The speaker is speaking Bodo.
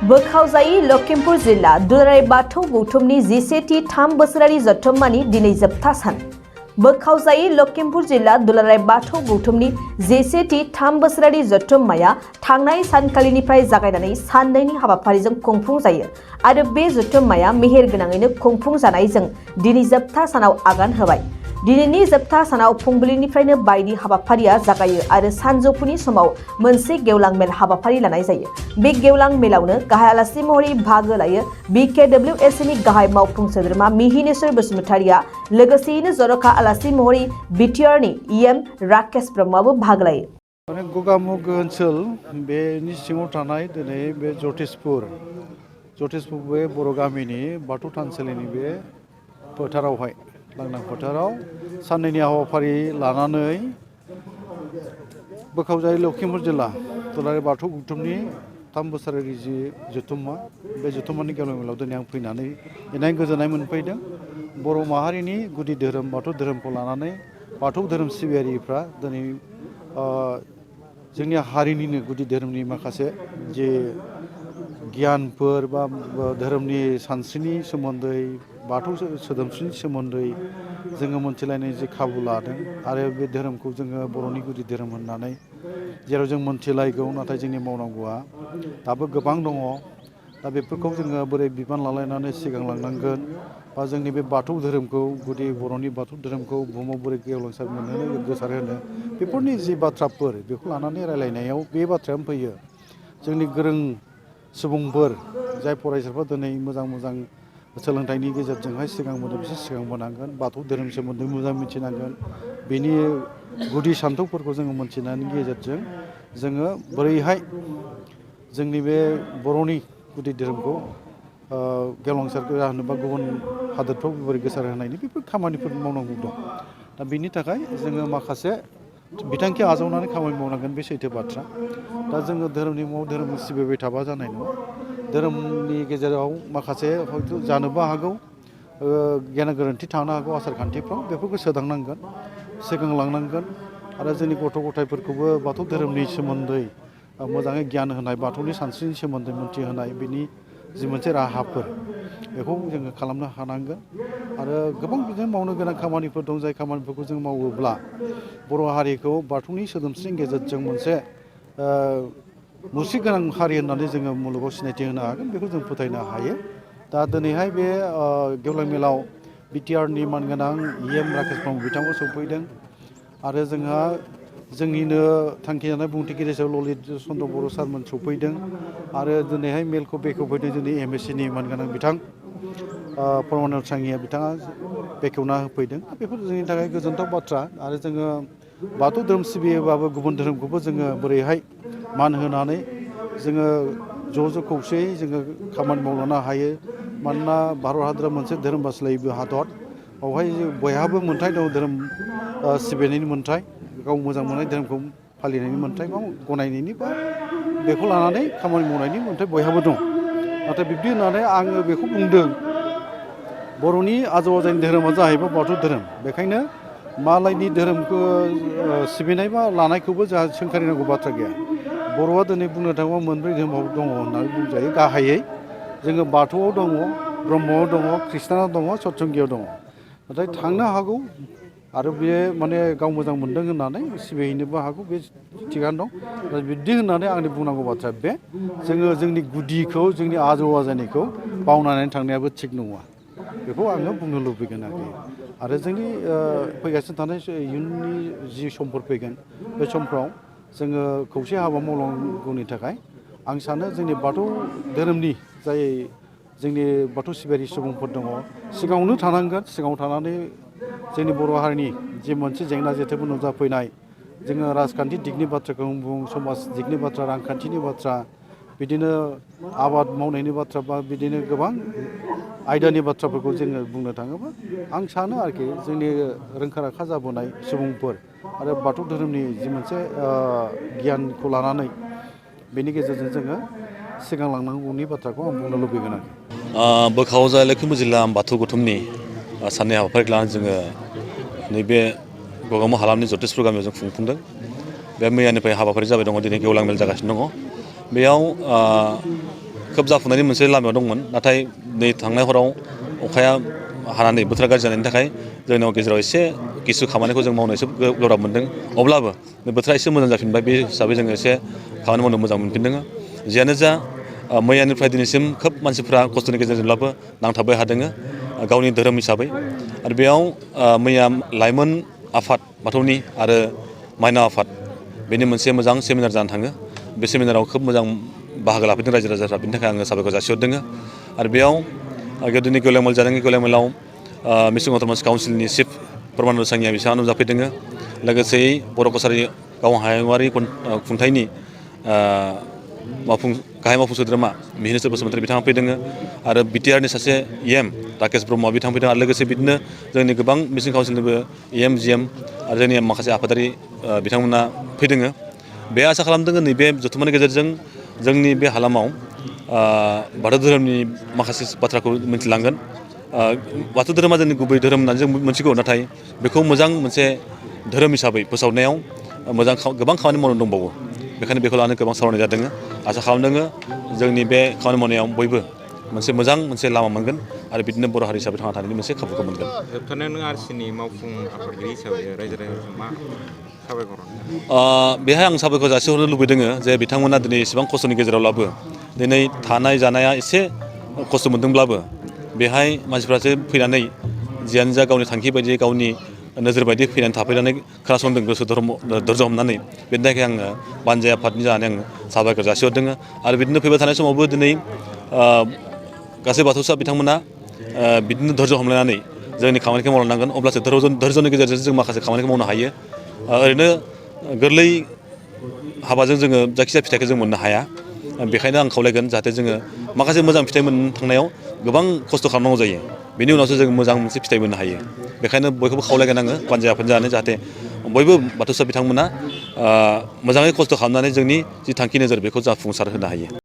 बोखावजायि लखिमपुर जिल्ला दुलाराय बाथौ गौथुमनि 17थि 3 बोसोरारि जथुम्मानि दिनै जोबथा सान। बोखावजायि लखिमपुर जिल्ला दुलाराय बाथौ गौथुमनि 17थि 3 बोसोरारि जथुम्माया थांनाय सानखालिनिफ्राय जागायनानै साननैनि हाबाफारिजों खुंफुं जायो आरो बे जथुम्माया मेहेरगोनाङैनो खुंफुं जानायजों दिनै जोबथा सानाव आगान होबाय। दिनैनि जोबथा सानाव फुंबिलिनिफ्रायनो बायदि हाबाफारिया जागायो आरो सानजौफुनि समाव मोनसे गेवलां मेल हाबाफारि लानाय जायो। बे गेवलां मेलावनो गाहाय आलासि महरै बाहागो लायो BKWSनि गाहाय मावफुं सोद्रोमा मिहिनेश्वर बसुमतारिया, लोगोसेयैनो जर'खा आलासि महरै BTRनि EM राकेश ब्रह्मआबो बाहागो लायो। गगामुग ओनसोल बेनि सिङाव थानाय दिनै बे जतेसपुर बे बर' गामिनि बाथौ थानसालिनि बे फोथारावहाय लांदां फोथाराव साननैनि हाबाफारि लानानै बोखावजायि लखिमपुर जिल्ला दुलाराय बाथौ गौथुमनि 3 बोसोरारि जि जथुम्मा बे जथुम्मानि गेवलां मेलाव दिनै आं फैनानै इनाय गोजोननाय मोनफैदों। बर' माहारिनि गुदि धोरोम बाथौ धोरोमखौ लानानै बाथौ धोरोम सिबियारिफ्रा दिनै जोंनि हारिनिनो गुदि धोरोमनि माखासे जे गियानफोर बा धोरोमनि सानस्रिनि सोमोन्दै बाथौ सोदोमस्रिनि सोमोन्दै जोङो मोनथिलायनाय जे खाबु लादों आरो बे धोरोमखौ जोङो बर'नि गुदि धोरोम होननानै जेराव जों मोनथिलायगौ, नाथाय जोंनि मावनांगौआ दाबो गोबां दङ। दा बेफोरखौ जोङो बोरै बिबान लालायनानै सिगांलांनांगोन बा जोंनि बे बाथौ धोरोमखौ गुदि बर'नि बाथौ धोरोमखौ बुहुमाव बोरै गेवलांसार मोनहोनो गोसार होनो बेफोरनि जि बाथ्राफोर बेखौ लानानै रायलायनायाव बे बाथ्रायानो फैयो। जोंनि गोरों सुबुंफोर जाय फरायसाफ्रा दिनै मोजां सोलोंथाइनि गेजेरजोंहाय सिगांबोदों बिसोर सिगांबोनांगोन, बाथौ धोरोम सोमोन्दै मोजां मिथिनांगोन, बेनि गुदि सान्थौफोरखौ जोङो मोनथिनायनि गेजेरजों जोङो बोरैहाय जोंनि बे बर'नि गुदि धोरोमखौ गेवलांसार जाहोनो बा गुबुन हादोरफ्राव बोरै गोसार होनायनि बेफोर खामानिफोर मावनांगौ दं। दा बेनि थाखाय जोङो माखासे बिथांखि आजावनानै खामानि मावनांगोन, बे सैथो बाथ्रा। दा जोङो धोरोमनि मुङाव धोरोम सिबिबाय थाबा जानाय नङा। धोरोमनि गेजेराव माखासे हयथ' जानोबो हागौ गेना गोरोन्थि थानो हागौ आसार खान्थिफ्राव, बेफोरखौ सोदांनांगोन, सिगांलांनांगोन आरो जोंनि गथ' गथायफोरखौबो बाथौ धोरोमनि सोमोन्दै मोजाङै गियान होनाय, बाथौनि सानस्रिनि सोमोन्दै मोनथिहोनाय, बिनि जि मोनसे राहाफोर बेखौ जोङो खालामनो हानांगोन। आरो गोबां बिदिनो मावनो गोनां खामानिफोर दं, जाय खामानिफोरखौ जों मावोब्ला बर' हारिखौ बाथौनि सोदोमस्रिनि गेजेरजों मोनसे मुस्रि गोनां हारि होननानै जोङो मुलुगाव सिनायथि होनो हागोन, बेखौ जों फोथायनो हायो। दा दिनैहाय बे गेवलां मेलाव BTRनि मानगोनां EM राकेश ब्रह्म बिथांखौ सौफैदों आरो जोंहा जोंनिनो थांखि जानाय बुंथिगिरि हिसाबै ललित चन्द्र बर' सारमोन सौफैदों आरो दिनैहाय मेलखौ बेखेवफैदों जोंनि MScनि मानगोनां बिथां परमानन्द साङिया बिथाङा बेखेवना होफैदों। बेफोर जोंनि थाखाय गोजोनथाव बाथ्रा आरो जोङो बाथौ धोरोम सिबियोबाबो गुबुन धोरोमखौबो जोङो बोरैहाय मान होनानै जोङो ज' खौसेयै जोङो खामानि मावलांनो हायो। मानोना भारत हादरा मोनसे धोरोम बास्लायबो हादर, बावहाय बयहाबो मोन्थाय दं, धोरोम सिबिनायनि मोन्थाय, गाव मोजां मोननाय धोरोमखौ फालिनायनि मोन्थाय बा गनायनायनि बा बेखौ लानानै खामानि मावनायनि मोन्थाय बयहाबो दं। नाथाय बिब्दि होननानै आङो बेखौ बुंदों, बर'नि आजौ आजैनि धोरोमा जाहैबाय बाथौ धोरोम। बेखायनो मालायनि धोरोमखौ सिबिनाय बा लानायखौबो जोंहा सोंखारिनांगौ बाथ्रा गैया। बर'आ दिनै बुंनो थाङोबा मोनब्रै धोरोमाव दङ होननानै बुंजायो। गाहायै जोङो बाथौआव दङ, ब्रह्मआव दङ, ख्रिस्टानाव दङ, सतसंगियाव दङ। नाथाय थांनो हागौ आरो बे माने गाव मोजां मोनदों होननानै सिबिहैनोबो हागौ, बे थिगानो दं। दा बिब्दि होननानै आंनि बुंनांगौ बाथ्राया बे, जोङो जोंनि गुदिखौ, जोंनि आजौ आजैनिखौ बावनानै थांनायाबो थिग नङा। बेखौ आङो बुंनो लुबैगोन आरो जोंनि फैगासिनो थानाय इयुननि जि समफोर फैगोन, बे समफ्राव जोङो खौसे हाबा मावलांनांगौनि थाखाय आं सानो जोंनि बाथौ धोरोमनि जाय जोंनि बाथौ सिबियारि सुबुंफोर दङ, सिगाङावनो थानांगोन। सिगाङाव थानानै जोंनि बर' हारिनि जि मोनसे जेंना जेथोफोर नुजाफैनाय, जोङो राजखान्थि दिगनि बाथ्राखौ बुं, समाज दिगनि बाथ्रा, रांखान्थिनि बाथ्रा, बिदिनो आबाद मावनायनि बाथ्रा बा बिदिनो गोबां आयदानि बाथ्राफोरखौ जोङो बुंनो थाङोबा आं सानो आरोखि जोंनि रोंखा राखा जाबोनाय सुबुंफोर आरो बाथौ धोरोमनि जि मोनसे गियानखौ लानानै बेनि गेजेरजों जोङो सिगांलांनांगौनि बाथ्राखौ आं बुंनो लुबैगोन आरोखि। बोखावजायि लखिमपुर जिल्ला बाथौ गौथुमनि साननै हाबाफारिखौ लानानै जोङो नैबे गगामुग हालामनि जतेसपुर गामियाव जों खुंफुंदों। बे मैयानिफ्राय हाबाफारि जाबाय दङ, दिनै गेवलां मेल जागासिनो दङ। बेयाव खोब जाफुंनायनि मोनसे लामायाव दंमोन नाथाय नै थांनाय हराव अखाया हानानै बोथोरा गाज्रि जानायनि थाखाय जोंनाव गेजेराव एसे किसु खामानिखौ जों मावनो एसे गोब्राब मोनदों अब्लाबो बोथोरा एसे मोजां जाफिनबाय बे हिसाबै जोङो एसे खामानि मावनो मोजां मोनफिनदों जियानो जा मैयानिफ्राय दिनैसिम खोब मानसिफ्रा खस्थ'नि गेजेरजोंब्लाबो नांथाबबाय हादों गावनि धोरोम हिसाबै आरो बेयाव मैया लाइमोन आफाद बाथौनि आरो माइनाव आफाद बेनि मोनसे मोजां सेमिनार जानो थाङो बे सेमिनाराव खोब मोजां बाहागो लाफैदों रायजो राजाफ्रा बिनि थाखाय आङो साबायखर जासिहरदों आरो बेयाव दिनै गेवलायमल जादों गेवलायमलाव मिसिं अट'नमास काउन्सिलनि चिफ परमानन्द साङिया बिथाङा नुजाफैदों लोगोसेयै बर' कसारि गाव हायुङारि खुंथायनि गाहाय मावफुं सोद्रोमा मिहिनेश्वर बसुमतारी बिथाङा फैदों आरो बिटिआरनि सासे EM राकेश ब्रह्म बिथां फैदों आरो लोगोसे बिदिनो जोंनि गोबां मिसिं काउन्सिलनिबो EM GM आरो जोंनि माखासे आफादारि बिथांमोना फैदों बे आसा खालामदों नैबे जथुम्मानि गेजेरजों जोंनि बे हालामाव बाथौ धोरोमनि माखासे बाथ्राखौ मिथिलांगोन बाथौ धोरोमा जोंनि गुबै धोरोम होननानै जों मिथिगौ नाथाय बेखौ मोजां मोनसे धोरोम हिसाबै फोसावनायाव मोजां गोबां खामानि मावनो दंबावो बेखायनो बेखौ लानानै गोबां सावरायनाय जादों आसा खालामदों जोंनि बे खामानि मावनायाव बयबो मोजां मोनसे लामा मोनगोन आरो बिदिनो बर' हारि हिसाबै थांना थानायनि मोनसे खाबुखौ मोनगोन। जोबथारनायाव नों आरसिनि मावफुं आफादगिरि हिसाबै रायजो राजाजों मा साबायखर बेहाय आं साबायखर जासिहरनो लुबैदों जे बिथांमोना दिनै एसेबां खस्थ'नि गेजेरावब्लाबो दिनै थानाय जानाया एसे खस्थ' मोनदोंब्लाबो बेहाय मानसिफ्रासो फैनानै जियानो जा गावनि थांखि बायदियै गावनि नोजोर बायदि फैनानै थाफैनानै खोनासंदों गोसो धोरज' हमनानै बेनि थाखाय आङो बानजाय आफादनि जानानै आङो साबायखर जासिहरदों आरो बिदिनो फैबाय थानाय समावबो दिनै गासै बाथौसा बिथांमोना बिदिनो धोरज' हमलायनानै जोंनि खामानिखौ मावलांनांगोन अब्लासो धोरज'नि गेजेरजों जों माखासे खामानिखौ मावनो हायो ओरैनो गोरलै हाबाजों जोङो जायखिजाया फिथाइखौ जों मोननो हाया बेखायनो आं खावलायगोन जाहाथे जोङो माखासे मोजां फिथाइ मोननो थांनायाव गोबां खस्थ' खालामनांगौ जायो बेनि उनावसो जों मोजां मोनसे फिथाइ मोननो हायो बेखायनो बयखौबो खावलायगोन आङो बानजाय आफादनि जानानै जाहाथे बयबो बाथौसा बिथांमोना मोजाङै खस्थ' खालामनानै जोंनि जि थांखि नोजोर बेखौ जाफुंसार होनो हायो।